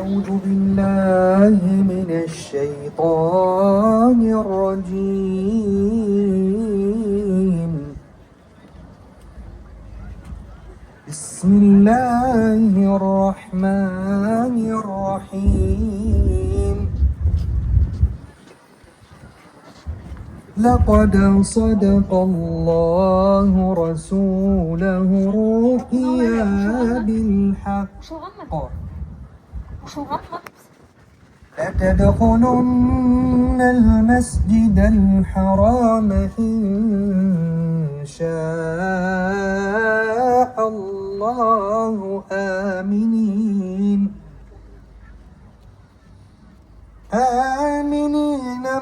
أعوذ بالله من الشيطان الرجيم. بسم الله الرحمن الرحيم. لقد صدق الله رسوله الرؤيا بالحق. Қосылған ма? Қосылған ма? لتدخلن المسجد الحرام إن شاء الله آمنين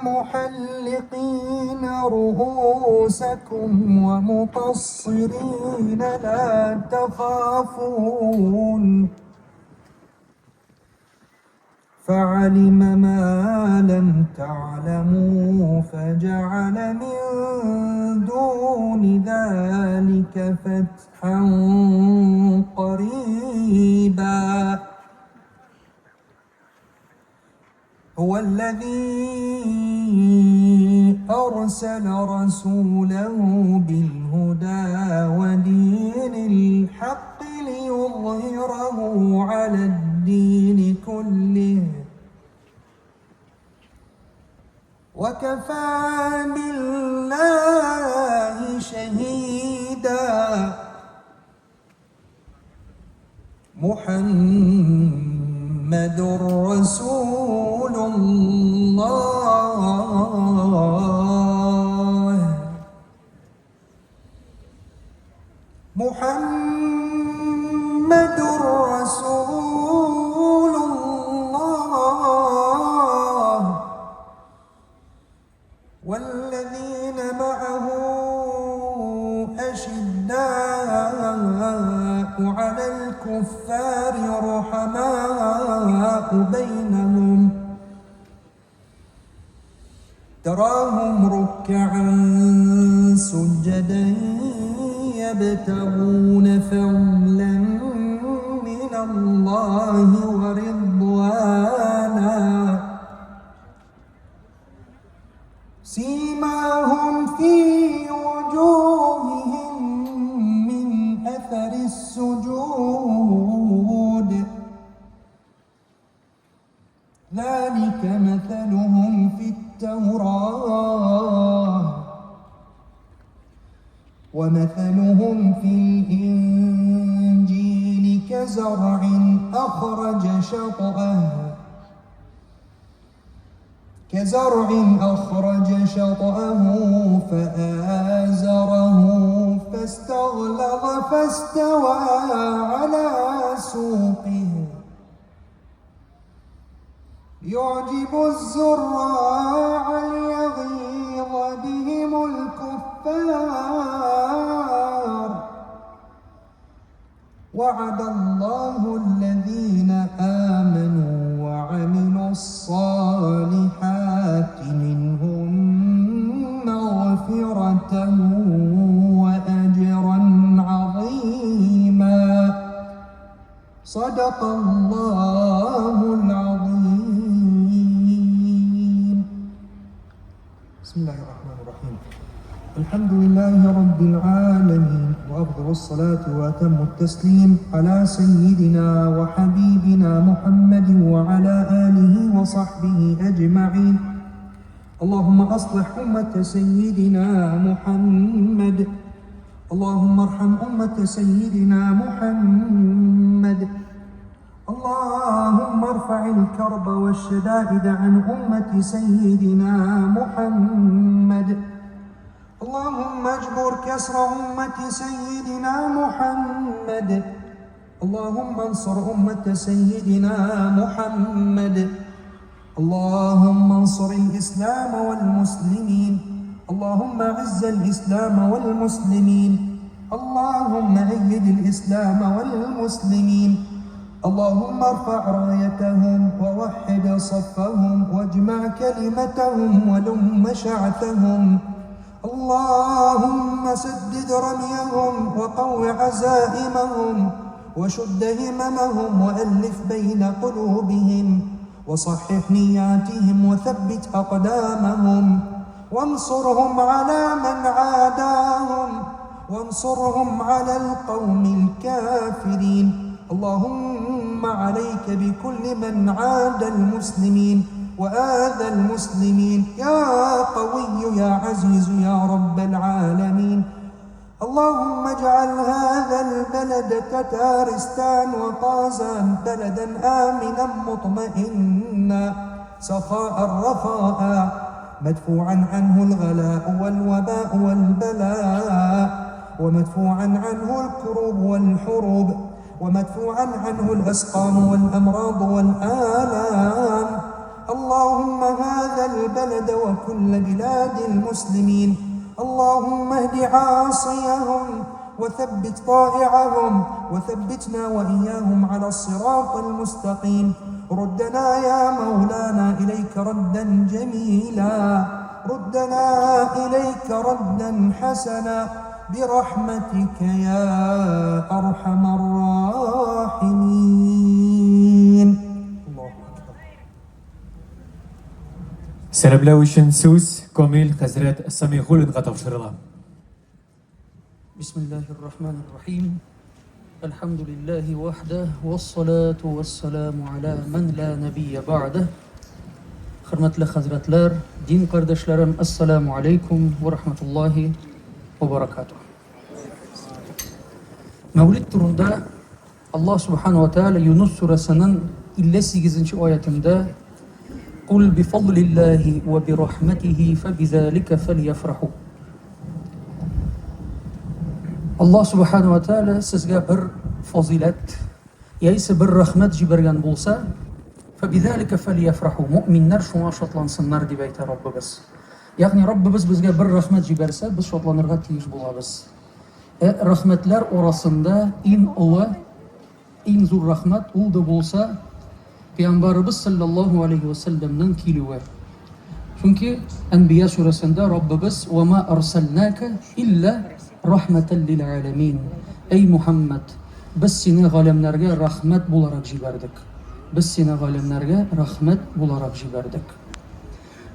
محلقين رؤوسكم ومقصرين لا تخافون. فعلم ما لم تعلموا فجعل من دون ذلك فتحا قريبا. هو الذي أرسل رسوله بالهدى ودين الحق ليظهره على الدين كله وكفى بالله شهيدا. محمد رسول الله. محمد رسول الله والذين معه أشداء على الكفار رحماء بينهم تراهم ركعا سجدا يبتغون فضلا من الله ورضوانا سيماهم في وجوههم من أثر السجود ذلك مثلهم في التوراة ومثلهم في الإنجيل كزرع أخرج شطأه فآزره فاستغلظ فاستوى على سوقه يعجب الزراع ليغيظ بهم الكفار. وعد الله الذين آمنوا وعملوا الصالحات منهم مغفرة وأجرا عظيما. صدق الله العظيم. بسم الله الرحمن الرحيم. الحمد لله رب العالمين، وأفضل الصلاة وأتم التسليم على سيدنا وحبيبنا محمد وعلى آله وصحبه أجمعين. اللهم أصلح أمة سيدنا محمد. اللهم ارحم أمة سيدنا محمد. اللهم ارفع الكرب والشدائد عن أمة سيدنا محمد. اللهم اجبر كسر أمة سيدنا محمد. اللهم انصر أمة سيدنا محمد. اللهم انصر الإسلام والمسلمين. اللهم اعز الإسلام والمسلمين. اللهم أيد الإسلام والمسلمين. اللهم ارفع رايتهم ووحد صفهم واجمع كلمتهم ولم شعثهم. اللهم سدد رميهم وقو عزائمهم وشد هممهم وألف بين قلوبهم وصحح نياتهم وثبت أقدامهم وانصرهم على من عاداهم وانصرهم على القوم الكافرين. اللهم عليك بكل من عاد المسلمين وآذى المسلمين يا قوي يا عزيز يا رب العالمين. اللهم اجعل هذا البلد تتارستان وقازان بلدا آمنا مطمئنا سخاء رخاء مدفوعا عنه الغلاء والوباء والبلاء، ومدفوعا عنه الكروب والحروب، ومدفوعا عنه الأسقام والأمراض والآلام. اللهم هذا البلد وكل بلاد المسلمين، اللهم اهد عاصيهم وثبت طائعهم وثبتنا وإياهم على الصراط المستقيم. ردنا يا مولانا إليك ردا جميلا، ردنا إليك ردا حسنا برحمتك يا أرحم الراحمين. الله أكبر. Сәламләү өчен сүз Камил хәзрәт Самигуллинга тапшырыла. بسم الله الرحمن الرحيم. الحمد لله وحده والصلاة والسلام على من لا نبي بعده. Хөрмәтле хәзрәтләр, дин кардәшләрем, ассаламу алейкум ва рахматуллахи ва баракатух. Мәүлид турында Аллаһ субхану ва тааля Юнус сүрәсенең 58 аятында: "Кул бифадлиллахи ва бирахматихи фабизалика фальяфраху". Аллаһ субхану ва тааля сезгә бер фазиләт яисә бер рәхмәт җибәргән булса, фабизалика фальяфраху, мөэминнәр шуңа шатлансыннар дип әйтә Раббыбыз. Ягъни Раббыбыз безгә бер рәхмәт җибәрсә, без шатланырга тиеш булабыз. Ә рәхмәтләр арасында иң олы, иң зур рәхмәт ул да булса Пәйгамбәребез саллаллаһу алейһи ва сәлләмнең килүе. Чөнки Әнбия сүрәсендә Раббыбыз: "Ва ма арсалнака илля рахматан лил аламин". Әй Мухаммад, без сине галәмнәргә рәхмәт буларак җибәрдек. Без сине галәмнәргә рәхмәт буларак җибәрдек.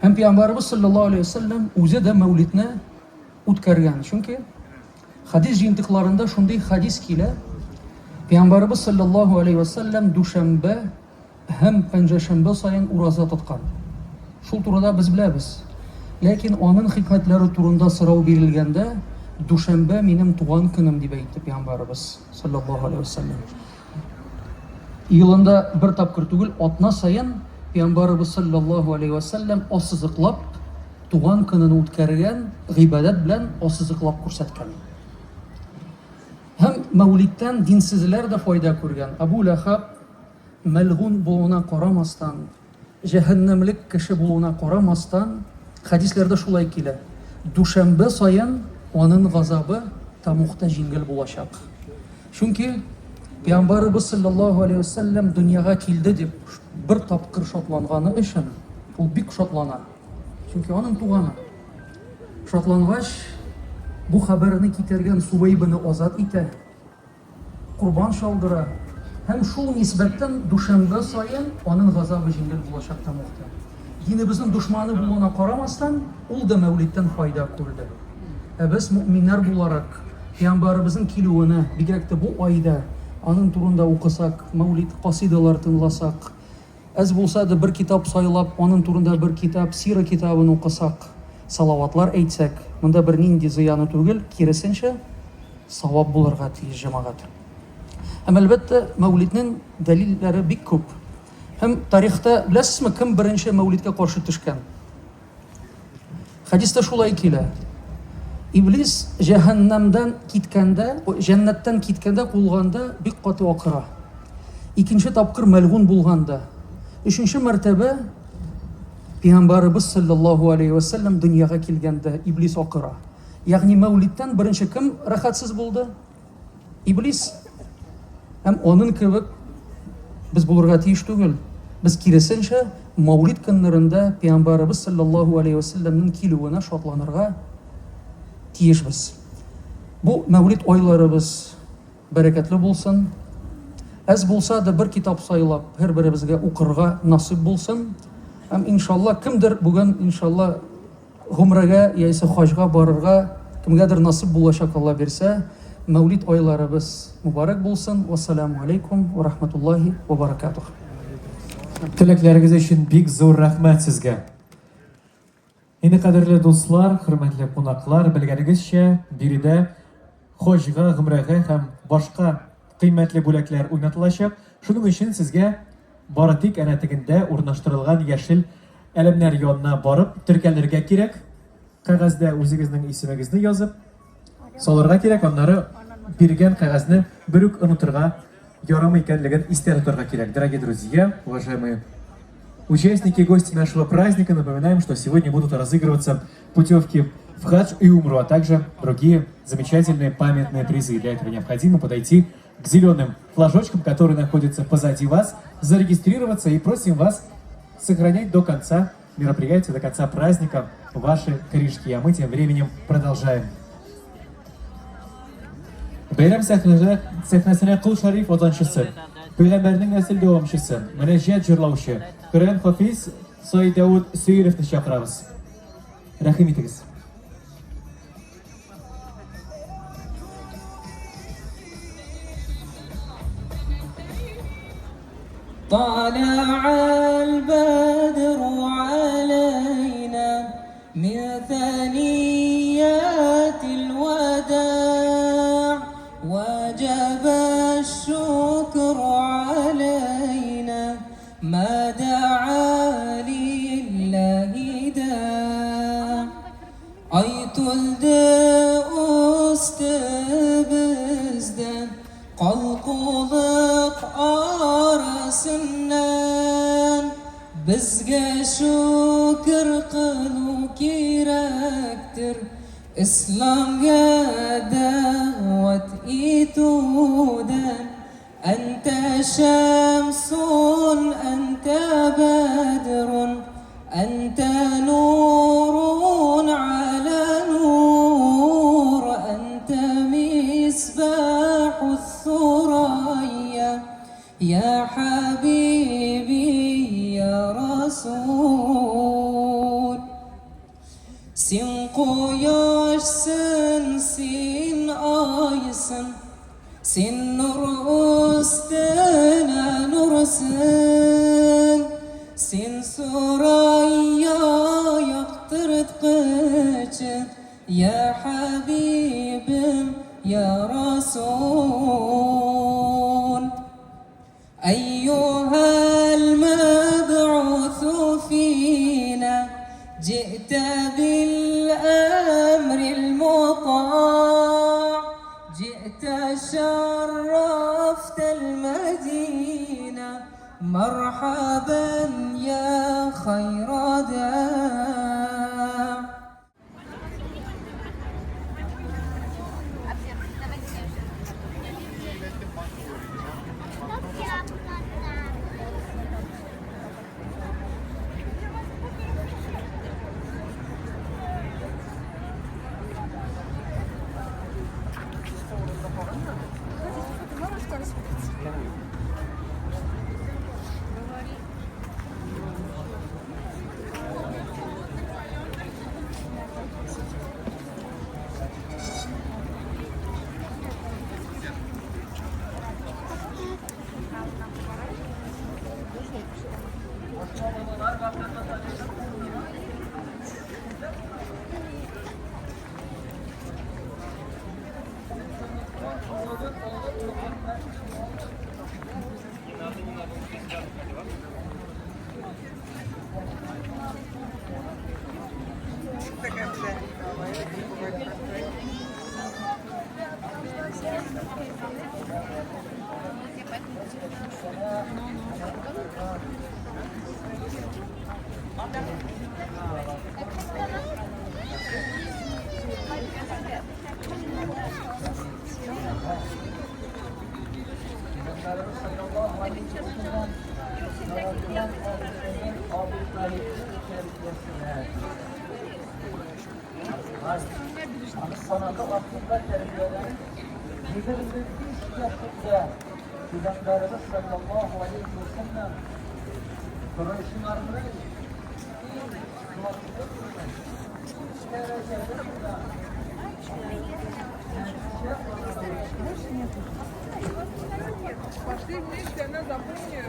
Һәм Пәйгамбәребез саллаллаһу алейһи ва сәлләм үзе дә мәүлидне үткәргән. Чөнки хәдис җыентыкларында шундый хәдис килә. Пәйгамбәребез саллаллаһу алейһи ва сәлләм дүшәмбе һәм пәнҗешәмбе саен ураза тоткан. Шул турыда без беләбез. Ләкин аның хикмәтләре турында сорау бирелгәндә, дүшәмбе минем туган көнем дип әйтте Пәйгамбәребез саллаллаһу алейһи ва сәлләм. Елында бер тапкыр түгел, атна саен Пәйгамбәребез саллаллаһу алейһи ва сәлләм ассызыклап туган көнен үткәргән, гыйбадәт белән ассызыклап күрсәткән. Һәм Мәүлидтән динсезләр дә файда күргән. Әбу Ләхаб мәлгун булуына карамастан, җәһәннәмлек кеше булуына карамастан, хәдисләрдә шулай килә, дүшәмбе саен анын газабы тәмугта җиңел булачак. Чөнки Пәйгамбәребез саллаллаһу алейһи ва сәлләм дөньяга килде дип бер тапкыр шатланганы өчен ул бик шатлана. Чөнки аның туганы. Шатлангач, бу хәбәрне китергән Сувәйбаны азат итә, корбан чалдыра һәм шул нисбәттән дүшәмбе саен аның газабы җиңел булачак тәмугта. Динебезнең дошманы булуына карамастан, ул да Мәүлидтән файда күрде. Ә без, мөэминнәр буларак, Пәйгамбәребезнең килүенә, бигрәк тә бу айда, аның турында укысак, Мәүлид касыйдалар тыңласак, Әз булса да бер китап сайлап, анын турында бер китап, сира китабын укысак, салаватлар әйтсәк, монда бернинди зыяны түгел, киресенчә, савап булырга тиеш, җәмәгать. Һәм, әлбәттә, Мәүлиднең дәлилләре бик күп. Һәм тарихта, беләсезме, кем беренче Мәүлидкә каршы төшкән? Хәдистә шулай килә. Иблис җәһәннәмдән киткәндә, җәннәттән киткәндә, куылганда бик каты акыра. Икенче тапкыр мәлгун булганда. Өченче мәртәбә Пәйгамбәребез саллаллаһу алейһи ва сәлләм дөньяга килгәндә Иблис акыра. Ягъни Мәүлидтән беренче кем рәхәтсез булды? Иблис һәм анын кебек без булырга тиеш түгел. Без киресенчә, Маулид көннәрендә Пәйгамбәребез саллаллаһу алейһи ва сәлләмнең килүенә шатланырга тиешбез. Бу Мәүлид айларыбыз бәрәкәтле булсын. Әз булса да бер китап сайлап, һәрберебезгә укырга насыйп булсын. Һәм иншалла кемдер бүген иншалла гомрәгә яисә хаҗга барырга кемгәдер насыйп булачак Алла бирсә. Мәүлид айларыбыз мөбарәк булсын. Вассаламу алейкум ва рахматуллахи ва баракатух. Теләкләрегез өчен бик зур рәхмәт сезгә. Инде кадерле дуслар, хөрмәтле кунаклар, белгәнегезчә, биредә хаҗга, гомрәгә һәм башка кыйммәтле бүләкләр уйнатылачак. Шуның өчен сезгә бары тик әнә тегендә урнаштырылган яшел әләмнәр янына барып теркәлергә кирәк. Кәгазьдә үзегезнең исемегезне язып салырга кирәк, аннары биргән кәгазьне бер үк онытырга ярамый икәнлеген истә тотарга кирәк. Дорогие друзья, уважаемые участники и гости нашего праздника, напоминаем, что сегодня будут разыгрываться путевки в хадж и умру, а также другие замечательные памятные призы. Для этого необходимо подойти к зеленым флажочкам, которые находятся позади вас, зарегистрироваться и просим вас сохранять до конца мероприятия, до конца праздника ваши корешки. А мы тем временем продолжаем. Бәйрәм сәхнәсенә Кол Шәриф азанчысы, пәйгамбәрнең нәсел дәвамчысы, мөнәҗәт җырлаучы, Коръән хафиз Сайдәүд Сөеровны чакырабыз. Рәхим итегез. طلع البدر علينا من ثنيات الوداع وجب الشكر علينا ما دعا لله داع Ай тулды өстебездә Калкулык арасыннан. Безгә шөкер кылу кирәктер Исламга дәгъват итүдән. Әнтә шәмсун, әнтә бәдрун, әнтә нурун галә нур, әнтә мисбахус сурайя, я хәбиби, я расул. Син кояшсың, син айсың, Син нур өстенә нурсың, Син Сурайя яктырткычы, Я хәбибем, я Расул. Әйюһәл мәбгусу фина, җи'тә бил әмрил мутаъ, җи'тә шәррәфтәл мәдинә, мәрхәбән я хайра даъ. Пәйгамбәребез саллаллаһу алейһи вә сәлләм корайшиларның иң затлы булган, иң дәрәҗәле булган Пошли вместе, она запомнит.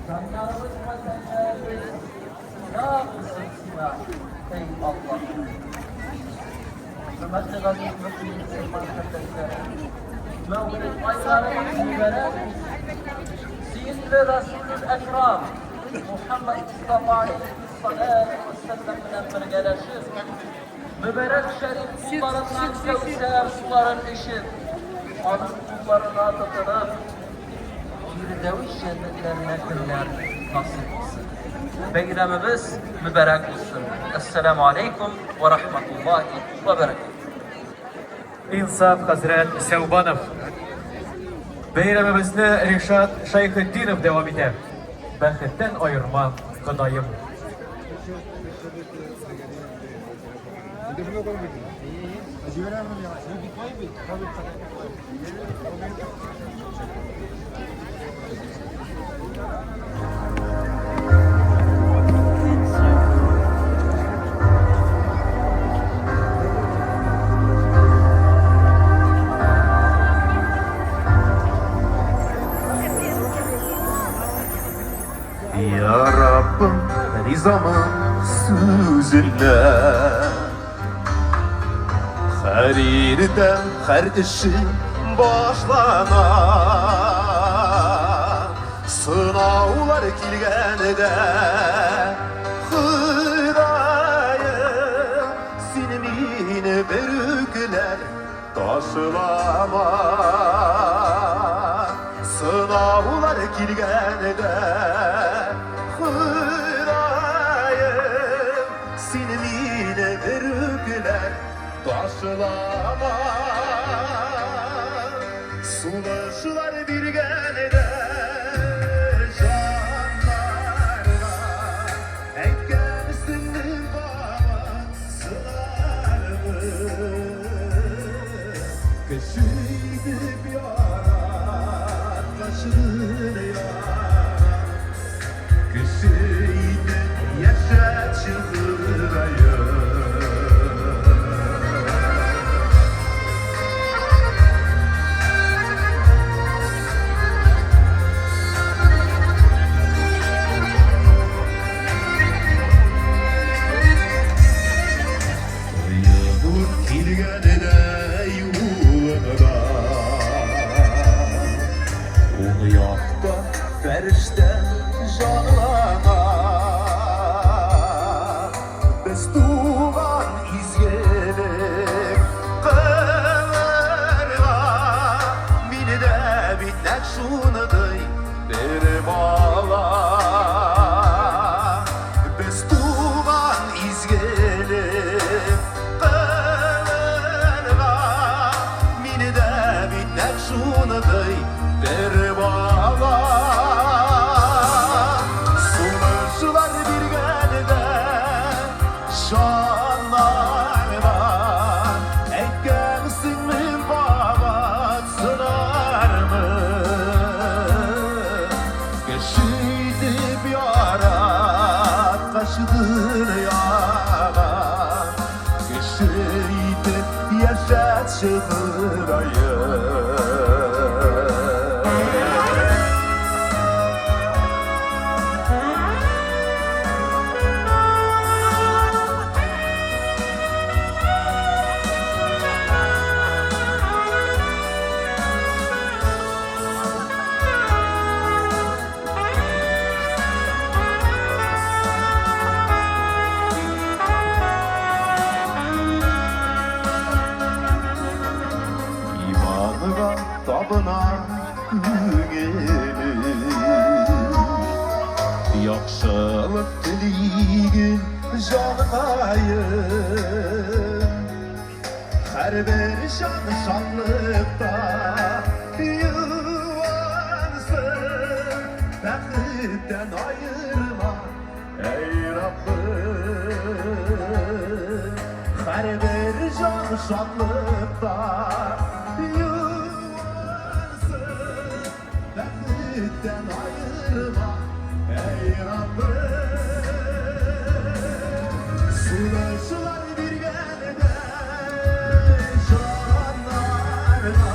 Җаннарыбыз, вәтәннәребез фида булсын сиңа, эй Аллаһ! Хөрмәтле газиз мөэмин мөселман кардәшләрем! Мәүлид айлары мөбарәк булсын! Сөекле Расулул Әкрам Мухаммад Мустафа алейһиссалату вәссәлам белән бергәләшеп, мөбарәк шәриф кулларыннан кәүсәр суларын эчеп, аның кулларына тотынып, Фирдәвес җәннәтләренә керүләр насыйп булсын. Бәйрәмебез мөбарәк булсын. Әссәламү алейкум вә рахматуллаһи вә бәрәкәтүһ. Инсаф хәзрәт Сәүбанов. Бәйрәмебезне Ришат Шәйхетдинов дәвам итә. Бәхеттән аерма, Ходаем. Я Раббым, ризамын сүзеңә. Һәр ирдән һәр эшем башлана. Сынаулар килгәндә, Ходаем, син мине берүкләр ташлама. Сынаулар килгәндә, Ходаем, син мине берүкләр ташлама. Сулышлар биргәндә җаннарга әйткәнсең кабат сынармын. Кеше итеп яраткачын ярат. Кеше итеп яшәтче Ходаем. Тоеп килгәндә юлыңда, Уң якта фәрештә җанлана. Без туган изгелек кылырга, Мине дә бит нәкъ шундый бер бала. Без туган изгелек кылырга, Мине дә бит нәкъ шундый бер бала. Сулышлар биргәндә җаннарга, Әйткәнсең мең кабат сынармын. Кеше итеп яраткач дөньяга, Кеше итеп яшәтче Ходаем. Иманга табына күңелем, Яхшылык телиген җанкаем. Һәрбер җан шатлыкта юансын. Бәхеттән аерма, әй Раббым. Һәрбер җан шатлыкта юансын, Бәхеттән аерма, әй Раббым. Сулышлар биргәндә җаннарга,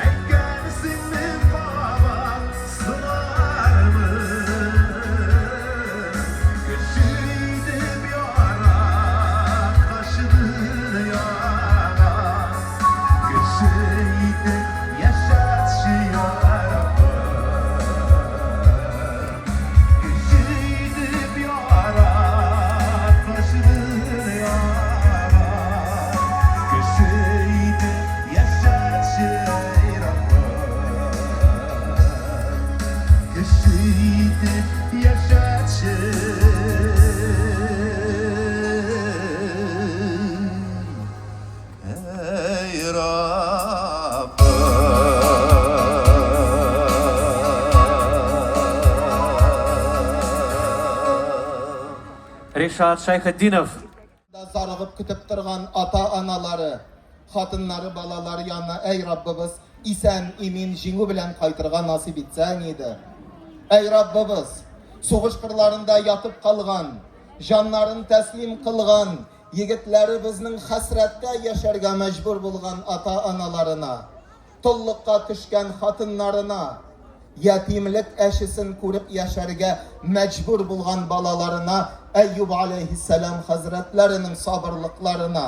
Әйткәнсең мең кабат сынармын. Кеше итеп яраткач дөньяга, Кеше итеп яшәтче, я Раббым. Кеше итеп яраткач дөньяга, Кеше итеп яшәтче, эй Раббым. Кеше итеп яшәтче. Эй Раббым. Ришат Шәйхетдинов. Да зарыгып көтеп торган ата-аналары, хатыннары, балалары янына, әй Раббыбыз, исән-имин җиңү белән кайтырга насыйп итсәң иде. Әй Раббыбыз, сугыш кырларында ятып калган, җаннарын тәслим кылган егетләребезнең хәсрәттә яшәргә мәҗбүр булган ата-аналарына, толлыкка төшкән хатыннарына, ятимлек әчесен күреп яшәргә мәҗбүр булган балаларына Әйюб аләйһиссәлам хәзрәтләренең сабырлыкларына,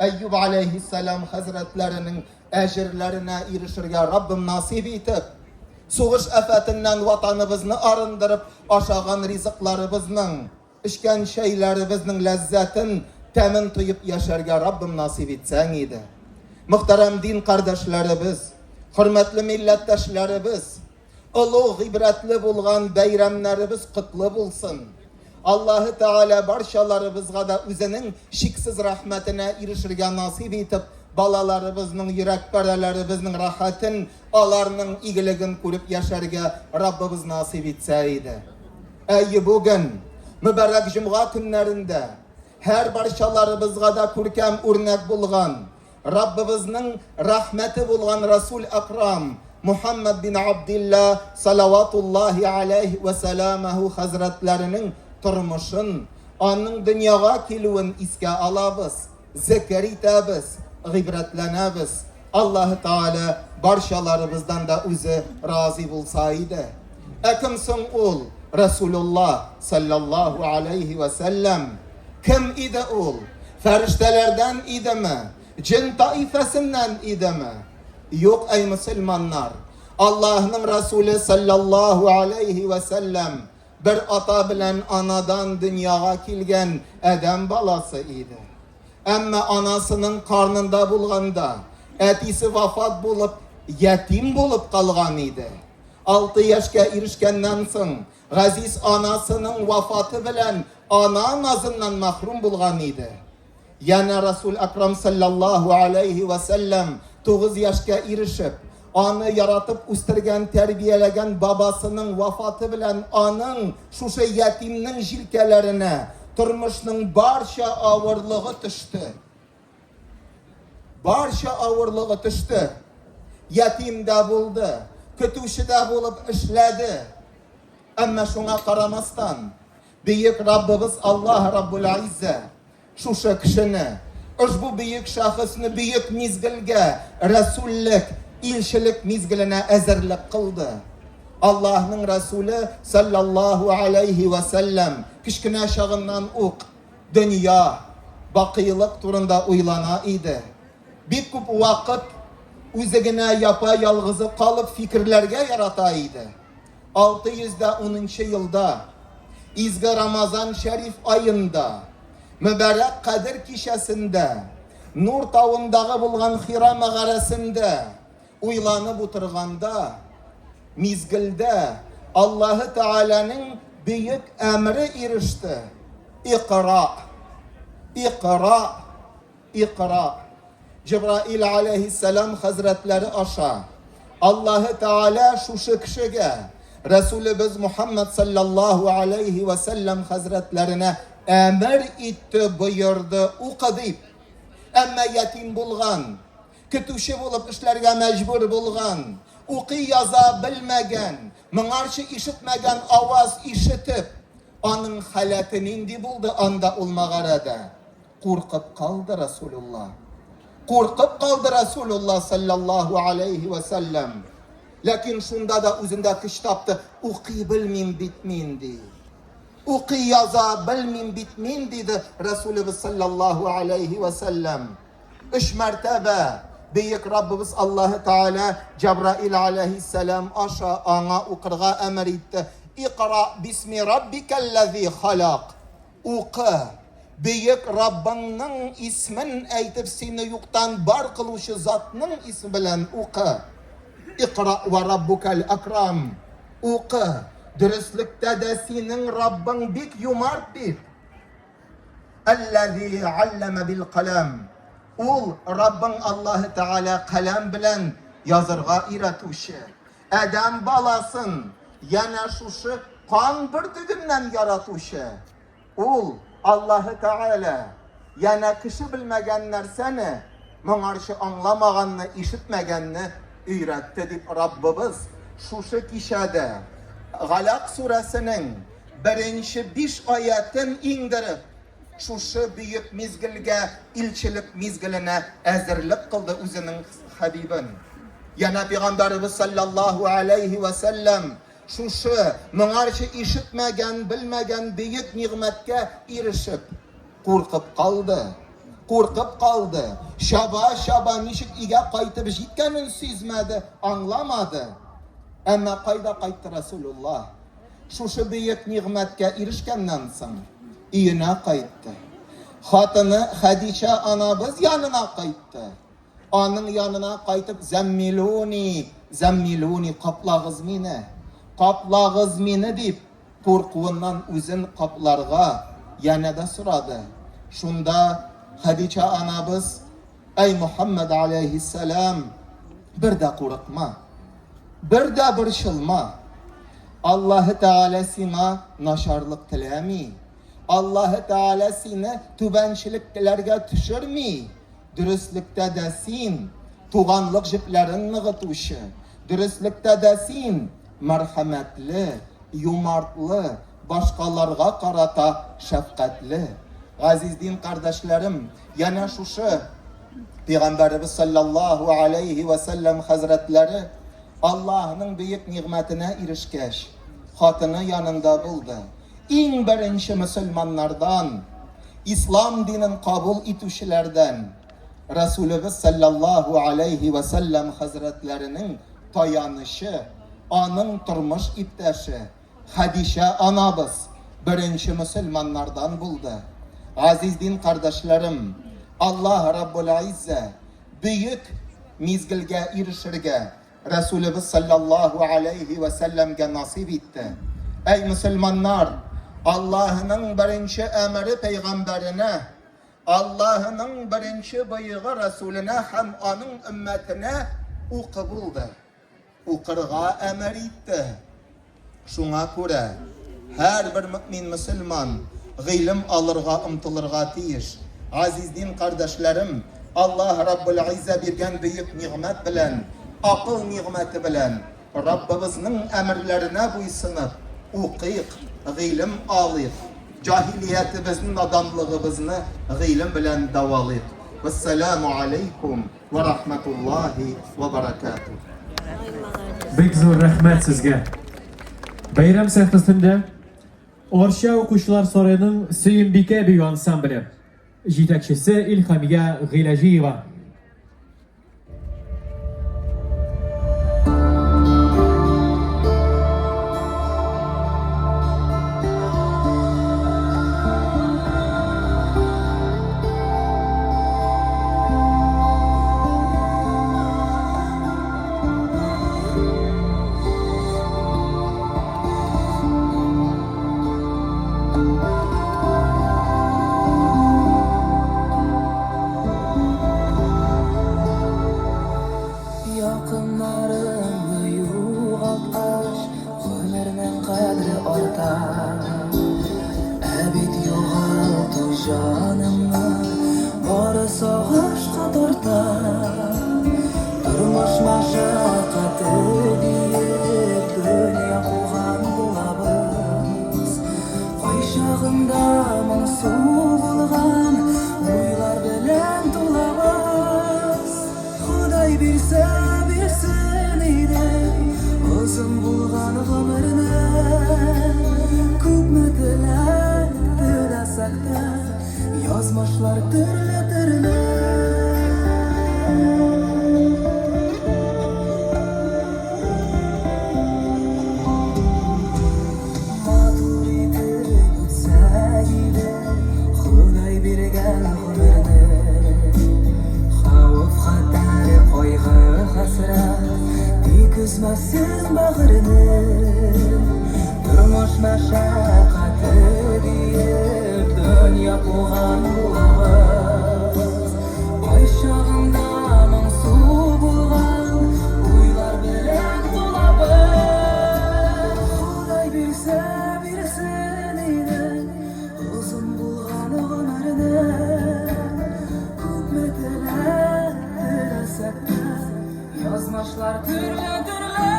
Әйюб аләйһиссәлам хәзрәтләренең әҗерләренә ирешергә Раббым насыйп итеп, сугыш афәтеннән Ватаныбызны арындырып, ашаган ризыкларыбызның, эчкән чәйләребезнең ләззәтен, тәмен тоеп яшәргә Раббым насыйп итсәң иде. Мөхтәрәм дин кардәшләребез, хөрмәтле милләттәшләребез, олуг гыйбрәтле булган бәйрәмнәребез котлы булсын. Аллаһы Тәгалә барчаларыбызга да үзенең чиксез рәхмәтенә ирешергә насыйп итеп, балаларыбызның йөрәк парәләребезнең рәхәтен, аларның игелеген күреп яшәргә Раббыбыз насыйп итсә иде. Әйе, бүген, мөбарәк җомга көннәрендә, һәр барчаларыбызга да күркәм үрнәк булган, Раббыбызның рәхмәте булган Расул Әкрам Мухаммад бин Абдилла салаватуллаһи аләйһ вә сәламәһү хәзрәтләренең тормышын, аның дөньяга килүен искә алабыз, зекер итәбез, гыйбрәтләнәбез. Аллаһы Тәгалә барчаларыбыздан да үзе разый булса иде. Ә кем соң ул Расулулла саллаллаһу аләйһи вә сәлләм? Кем иде ул? Фәрештәләрдән идеме? Җен таифәсеннән идеме? Юк, әй мөселманнар! Аллаһның Расуле саллаллаһу аләйһи вә сәлләм бер ата белән анадан дөньяга килгән адәм баласы иде. Әмма анасының карнында булганда, әтисе вафат булып, ятим булып калган иде. 6 яшькә ирешкәннән соң, газиз анасының вафаты белән ана назыннан мәхрүм булган иде. Янә Расул Акрам саллаллаһу алейхи ва сәлләм 9 яшькә ирешеп, аны яратып үстергән, тәрбияләгән бабасының вафаты белән аның шушы ятимнең җилкәләренә тормышның барча авырлыгы төште. Барча авырлыгы төште. Ятим дә булды, көтүче дә булып эшләде. Әмма шуңа карамастан, бөек Раббыбыз Аллаһ Раббул Иззә шушы кешене, ошбу бөек шәхесне бөек мизгелгә, рәсүллек, илчелек мизгеленә әзерлек кылды. Аллаһның Рәсүле саллаллаһу алейхи ва сәлләм кечкенә чагыннан ук дөнья, бакыйлык турында уйлана иде. Бик күп вакыт үзе генә япа-ялгызы калып фикерләргә ярата иде. 610 нчы елда, изге Рамазан шәриф аенда, мөбарәк Кадер кичәсендә, Нур тавындагы булган Хира мәгарәсендә уйланып утырганда, мизгелдә Аллаһы Тәгаләнең бөек әмере иреште, Икра! Икра! Икра! Җәбраил аләйһиссәлам хәзрәтләре аша Аллаһы Тәгалә шушы кешегә, Рәсүлебез Мухаммад саллаллаһу алейһи вә сәлләм хәзрәтләренә әмер итте, боерды, укы дип. Әмма ятим булган, көтүче булып эшләргә мәҗбүр булган, укый-яза белмәгән, моңарчы ишетмәгән аваз ишетеп, аның халәте нинди булды анда ул мәгарәдә? Куркып калды Расулулла. Куркып калды Расулулла саллаллаһу алейһи вә сәлләм. Ләкин шунда да үзендә көч тапты, укый белмим бит мин, ди. Укый яза белмим бит мин, диде Расулыбыз саллаллаһу алейһи вә сәлләм. Өч мәртәбә Бөек Раббыбыз Аллаһы Тәгалә Җабраил алейһиссәлам аша аңа укырга әмер итте. Икра бисми раббикәлләзи халак. Укы, Бөек Раббыңның исмен әйтеп сине юктан бар кылучы Затның исме белән укы. Икра вә раббукәл әкрам. Укы, дөреслектә дә синең Раббың бик юмарт бит. Әлләзи алләмә бил каләм. Ул, Раббың Аллаһы Тәгалә каләм белән язырга өйрәтүче. Адәм баласын янә шушы кан бөртегеннән яратучы, Ул, Аллаһы Тәгалә, янә кеше белмәгән нәрсәне, моңарчы аңламаганны, ишетмәгәнне өйрәтте, дип Раббыбыз шушы кичәдә Галәкъ сүрәсенең беренче биш аятен иңдереп, Шушы бөек мизгелгә, илчелек мизгеленә әзерлек кылды үзенең хәбибен. Янә пәйгамбәребез саллаллаһу алейһи вә сәлләм шушы моңарчы ишетмәгән, белмәгән бөек нигъмәткә ирешеп, куркып калды. Куркып калды. Чаба-чаба ничек өйгә кайтып җиткәнен сизмәде, аңламады. Әмма кайда кайтты Расулуллаһ? Шушы бөек нигъмәткә ирешкәннән соң, өенә кайтты. Хатыны Хәдичә анабыз янына кайтты. Аның янына кайтып, Зәммилүни, зәммилүни, каплагыз мине, каплагыз мине, дип, куркуыннан үзен капларга янә дә сорады. Шунда Хәдичә анабыз, Әй Мөхәммәд аләйһиссәлам, бер дә курыкма, бер дә борчылма. Аллаһы Тәгалә сиңа начарлык теләми. Аллаһы Тәгалә сине түбәнчелекләргә төшерми. Дөреслектә дә син, туганлык җепләрен ныгытучы, дөреслектә дә син, мәрхәмәтле, юмартлы, башкаларга карата шәфкатьле. Газиз дин кардәшләрем, Янә шушы Пәйгамбәребез саллаллаһу алейһи вә сәлләм хәзрәтләре Аллаһның бөек нигъмәтенә ирешкәч, хатыны янында булды. Иң беренче мөселманнардан, ислам динен кабул итүчеләрдән Расулебез саллаллаһу алейһи вә сәлләм хәзрәтләренең таянычы, аның тормыш иптәше, Хәдичә анабыз беренче мөселманнардан булды. Газиз дин кардәшләрем, Аллаһ Раббул Иззә бөек мизгелгә ирешергә Рәсүлебез саллаллаһу алейһи вә сәлләмгә насыйп итте. Әй мөселманнар, Аллаһының беренче әмере пәйгамбәренә, Аллаһының беренче боегы Рәсүленә һәм аның өммәтенә укы булды. Укырга әмер итте. Шуңа күрә һәрбер мөэмин мөселман гыйлем алырга омтылырга тиеш. Газиз дин кардәшләрем, Аллаһ Раббул Иззә биргән бөек нигъмәт белән, акыл нигъмәте белән, Раббыбызның әмерләренә буйсынып, укыйк, гыйлем алыйк, җаһилиятебезне, наданлыгыбызны гыйлем белән дәвалыйк. Вәссәламү алейкум. Вә рахматуллаһи вә баракатуһ. Бик зур рәхмәт сезгә. Бәйрәм сәхнәсендә Арча укучылар сараеның Сөембикә бию ансамбле җитәкчесе Илһамия Гыйләҗиева. Язмышлар төрле-төрле. Матур итеп үтсә иде Ходай биргән гомерне. Хәвеф-хәтәр, кайгы-хәсрәт Тик өзмәсен бәгырьне. Тормыш мәшәкате диеп Дөнья куган булабыз. Кайчагында моңсу булган Уйлар белән тулабыз. Ходай бирсә, бирсен иде Озын булган гомерне. Күпме теләк теләсәк тә, Язмышлар төрле-төрле.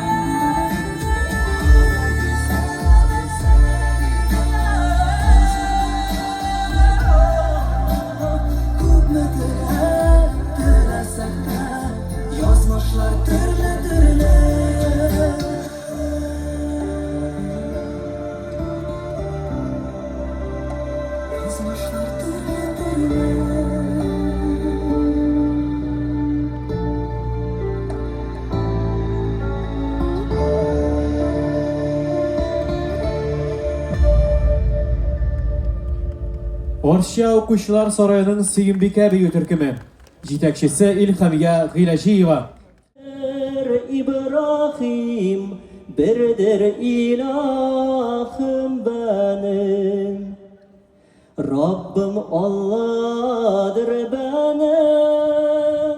Күпме теләк теләсәк тә, Язмышлар төрле-төрле. Язмышлар төрле-төрле. Арча укучылар сараеның Сөембикә бию төркеме, җитәкчесе Илһамия Гыйләҗиева. Ибрахим, бердер илахым бәнем. Раббым Алладыр бәнем,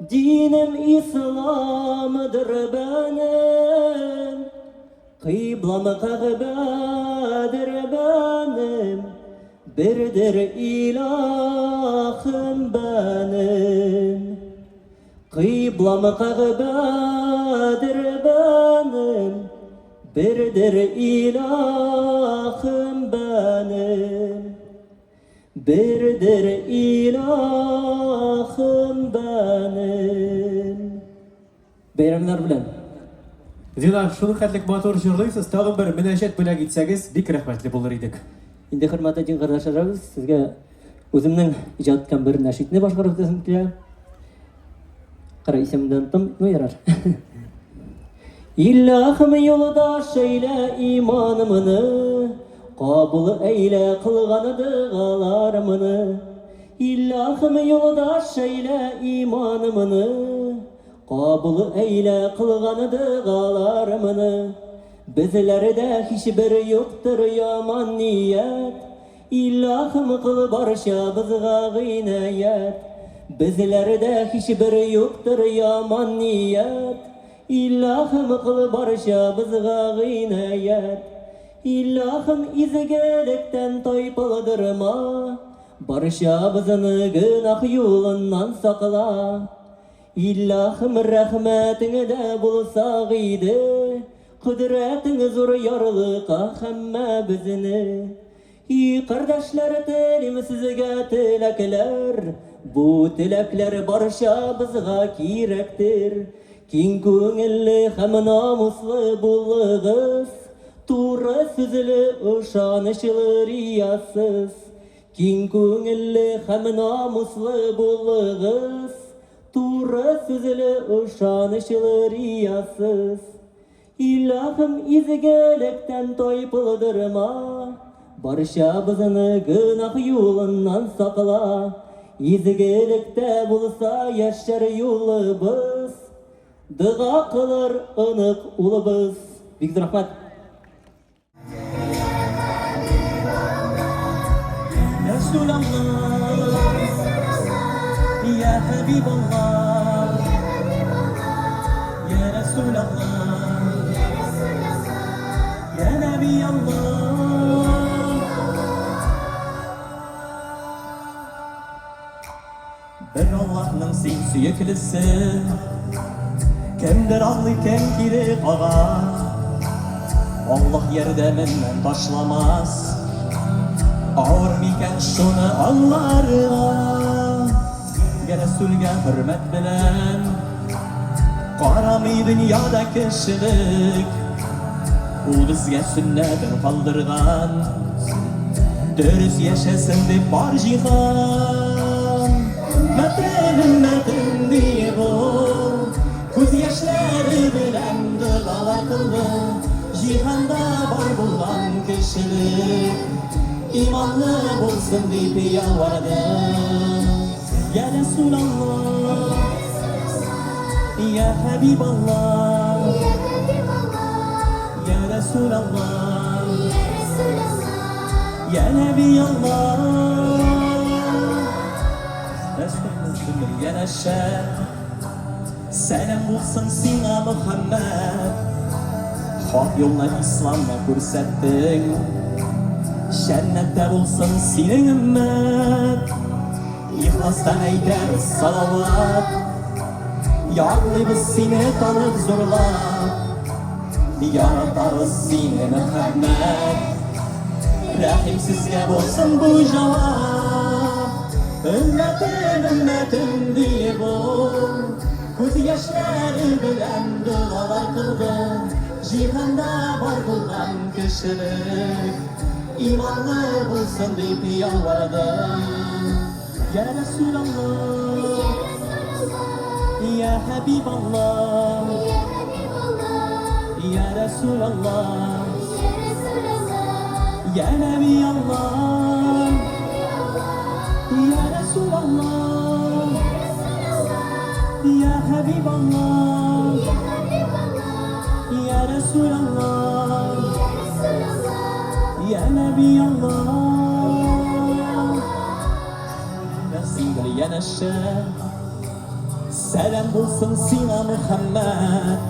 динем исламдыр бәнем. Кыйблам Кәгъбәдер бәнем, бердер илахым бәнем. Кыйблам Кәгъбәдер бәнем, бердер илахым бәнем. Бердер илахым бәнем. Бәйрәмнәр белән! Динар, шуның хәтлек матур җырлыйсыз, тагын бер мөнәҗәт бүләк итсәгез, бик рәхмәтле булыр идек. Инде, хөрмәтле дин кардәшләребез, сезгә үземнең иҗат иткән бер нәшидне башкарып үтәсем килә. Кара исемемне оныттым, ну ярар. Илаһым юлдаш әйлә иманымны, кабул әйлә кылган догаларымны. Илаһым юлдаш әйлә иманымны, кабул әйлә кылган догаларымны. Безләрдә һичбер юктыр яман ният, Илаһым кыл барчабызга гыйнаять. Безләрдә һичбер юктыр яман ният, Илаһым кыл барчабызга гыйнаять. Илаһым изгелектән тайпылдырма, Барчабызны гөнаһ юлыннан сакла. Илаһым, рәхмәтеңдә булсак иде, Кодрәтең зур ярлыка һәммәбезне. И кардәшләр, телим сезгә теләкләр, Бу теләкләр барчабызга кирәктер. Киң күңелле һәм намуслы булыгыз, Туры сүзле, ышанычлы, риясыз. Киң күңелле һәм намуслы булыгыз, Туры сүзле, ышанычлы, риясыз. Илаһым, изгелектән тайпылдырма, Барчабызны гөнаһ юлыннан сакла. Изгелектә булса яшәр юлыбыз, Дога кылыр онык улыбыз. Бик зур рәхмәт. Бер Аллаһның син сөеклесе, Кемдер аңлый, кем кире кага. Аллаһ ярдәменнән ташламас, Авыр микән шуны аңларга? Рәсүлгә хөрмәт белән Карамый дөньяда кешелек, Ул безгә сөннәтен калдырган. Дөрес яшәсен дип бар җиһан. Өммәтем, өммәтем диеп ул, Күз яшьләре белән догалар кылды. Җиһанда бар булган кешелек Иманлы булсын дип ялварды. Я Рәсүлаллаһ, Я Хәбибаллаһ, Я Рәсүлаллаһ, Я Нәбияллаһ. Янәшә Сәлам булсын сиңа, Мөхәммәд. Хак юлны исламны күрсәттең. Җәннәттә булсын синең өммәт. Ихластан әйтәбез салават. Ярлыйбыз сине танып зурлап. Яратабыз сине, Мөхәммәд. Рәхимсезгә булсын бу җавап. Өммәтем, өммәтем диеп ул, Күз яшьләре белән догалар кылды. Җиһанда бар булган кешелек Иманлы булсын дип ялварды. Я Рәсүлаллаһ, Я Хәбибаллаһ, Я Рәсүлаллаһ, Я Нәбияллаһ, Я Рәсүлаллаһ, Я Хәбибаллаһ, Я Рәсүлаллаһ, Я Нәбияллаһ. Син янәшә. Сәлам булсын сиңа, Мөхәммәд.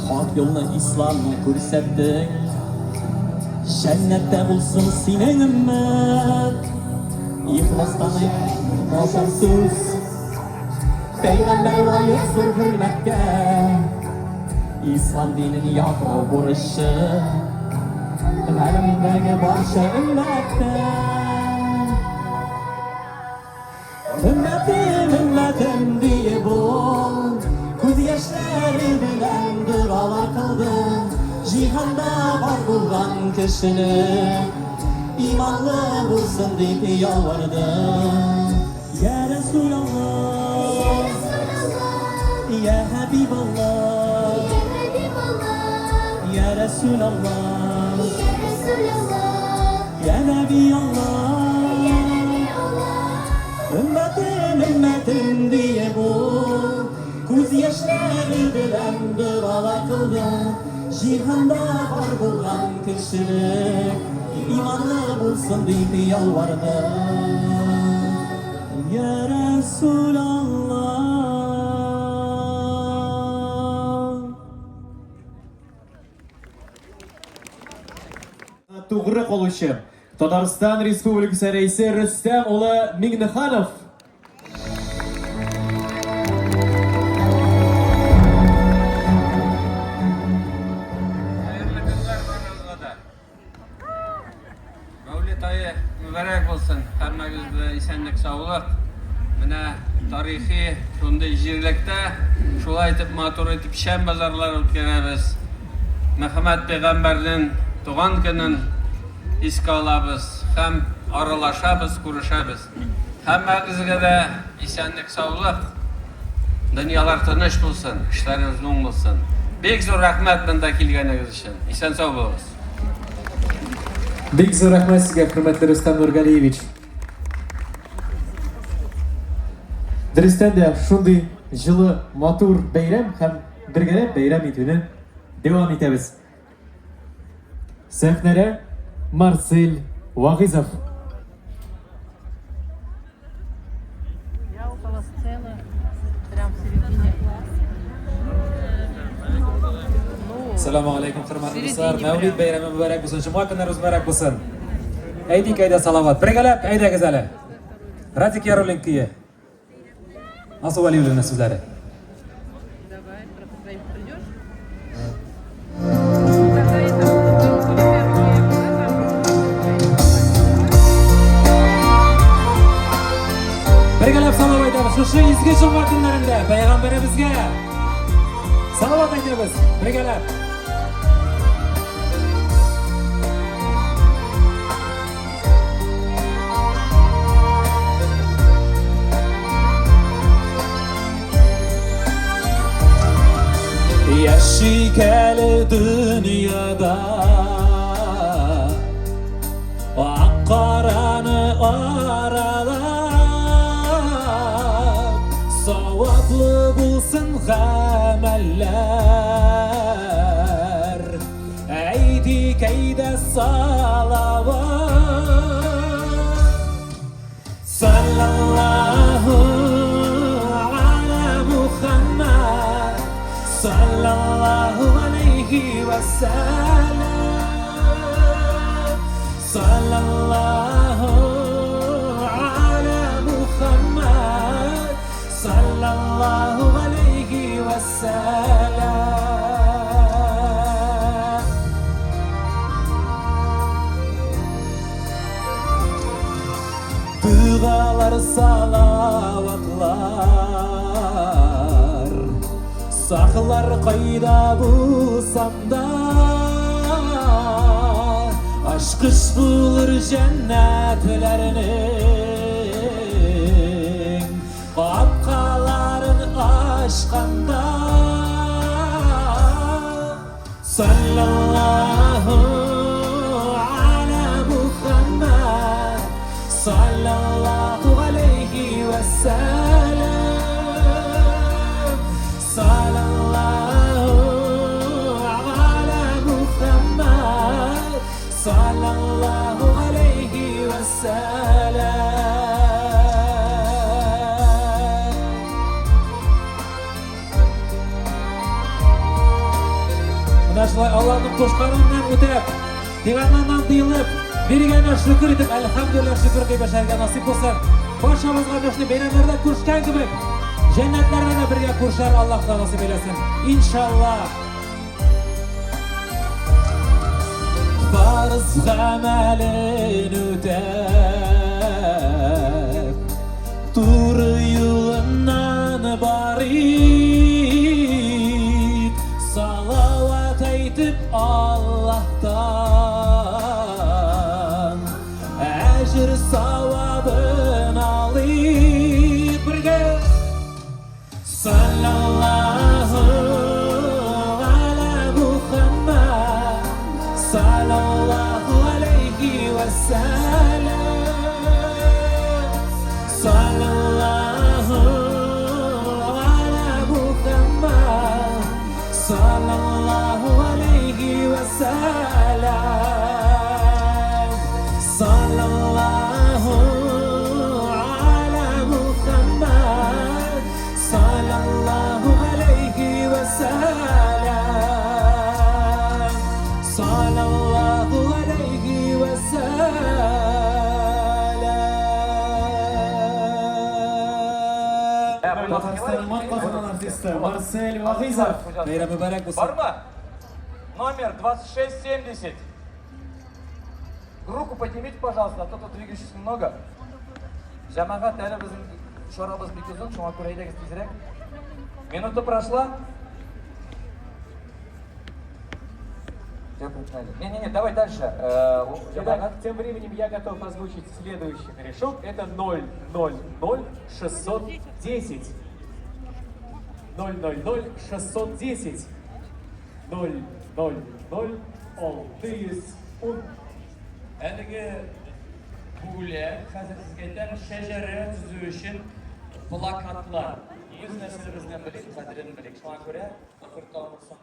Хак юлны исламны күрсәттең. Җәннәттә булсын синең өммәт. Ихластан әйт сүз. Пәйгамбәр лаек зур хөрмәткә. Ислам динен яклау бурычы Галәмдәге барча өммәткә. Өммәтем, өммәтем диеп ул, Күз яшьләре белән догалар кылды. Җиһанда бар булган кешелек Иманлы булсын дип ялварды. Я Рәсүлаллаһ, Я Хәбибаллаһ, Я Рәсүлаллаһ, Я Нәбияллаһ. Өммәтем, өммәтем диеп ул, Күз яшьләре белән догалар кылды. Җиһанда бар булган кешелек Иманлы булсын дип ялварды. Я Рәсүлаллаһ. Тугры калучы Татарстан Республикасы Рәисе Рөстәм улы Миңнеханов. Хәерле көннәр барыгызга да. Мәүлид ае мөбарәк булсын. Һәммәгезгә исәнлек, саулык. Менә тарихи шундый җирлектә шулай итеп матур итеп шәм базарлары үткәрәбез. Мөхәммәд пәйгамбәрнең туган көнен искә алабыз һәм аралашабыз, күрешәбез. Һәммәгезгә дә исәнлек, саулык, дөньялар тыныч булсын, эшләрегез уң булсын. Бик зур рәхмәт монда килгәнегез өчен. Исән-сау булыгыз. Бик зур рәхмәт сезгә, хөрмәтле Рөстәм Нургалиевич. Дөрестән дә шундый җылы, матур бәйрәм һәм бергәләп бәйрәм итүне дәвам итәбез. Сәхнәдә Марсель Вагыйзов. Я около сцены, прям в середине. Сәламу алейкум, хөрмәтле дуслар. Мәүлид бәйрәме мөбарәк булсын, җомга көннәребез мөбарәк булсын. Әйтик, әйдә салават. Бергәләп, әйдәгез әле. Радик Яруллин көе. Алсу Вәлиуллина сүзләре. Давай, придешь? Бергәләп салават әйтәбез. Шушы изге җомга көннәрендә пәйгамбәребезгә салават әйтәбез. Бергәләп. Яшик әле дөньяда Ак караны аралап Саваплы булсын гамәлләр Әйтик әйдә салават Саллаллаху аля Мухаммад Саллаллаху алейхи ва саллям Саллаллаху аля Мухаммад Саллаллаху алейхи ва саллям Догалар, салаватлар Саклар кайда булсам да Ачкыч булыр җәннәтләрнең Капкаларын ачканда Саллаллаху аля Мухаммад Саллаллаху алейхи ва саллям Саллаллаху аля Мухаммад Саллаллаху алейхи ва саллям Менә шулай Аллаһның кушканыннан үтәп, диваннан тыелып, биргәненә шөкер итеп, әлхәмдүлилләһ шөкер дип яшәргә насыйп булсын. Барчабызга менә шундый бәйрәмнәрдә күрешкән кебек, җәннәтләрдә дә бергә күрешәр Аллаһ та насыйп әйләсен. Иншаллаһ. Фарыз гамәлен үтәп, Туры юлыннан барыйк, Салават әйтеп Аллаһтан, Әҗер савабын алыйк бергә. Саллаллаху аля Мухаммад, Саллаллаху алейхи ва саллям. Саллаллаху аля Мухаммад, Саллаллаху алейхи ва саллям. Саллаллаху аля Мухаммад, Саллаллаху алейхи ва саллям. Саллаллаху алейхи ва саллям. Татарстанның атказанган артисты Марсель Вагыйзов. Бәйрәм мөбарәк булсын. Бармы? Номер 2670. Руку поднимите, пожалуйста, а то тут двигающихся много. Җәмәгать, әле безнең чарабыз бик озын, шуңа күрә әйдәгез тизрәк. Минута прошла. Не-не-не, давай дальше. Итак, тем временем я готов озвучить следующий корешок. Это 0 0 0 610. 0 0 0 610. 0 0 0 610. Әлеге бүләк, хәзер сезгә әйтәм, шәҗәрә төзү өчен плакатлар. Үз нәселебездән белик, кадерен белик. Шуңа күрә ахыр тагын соң.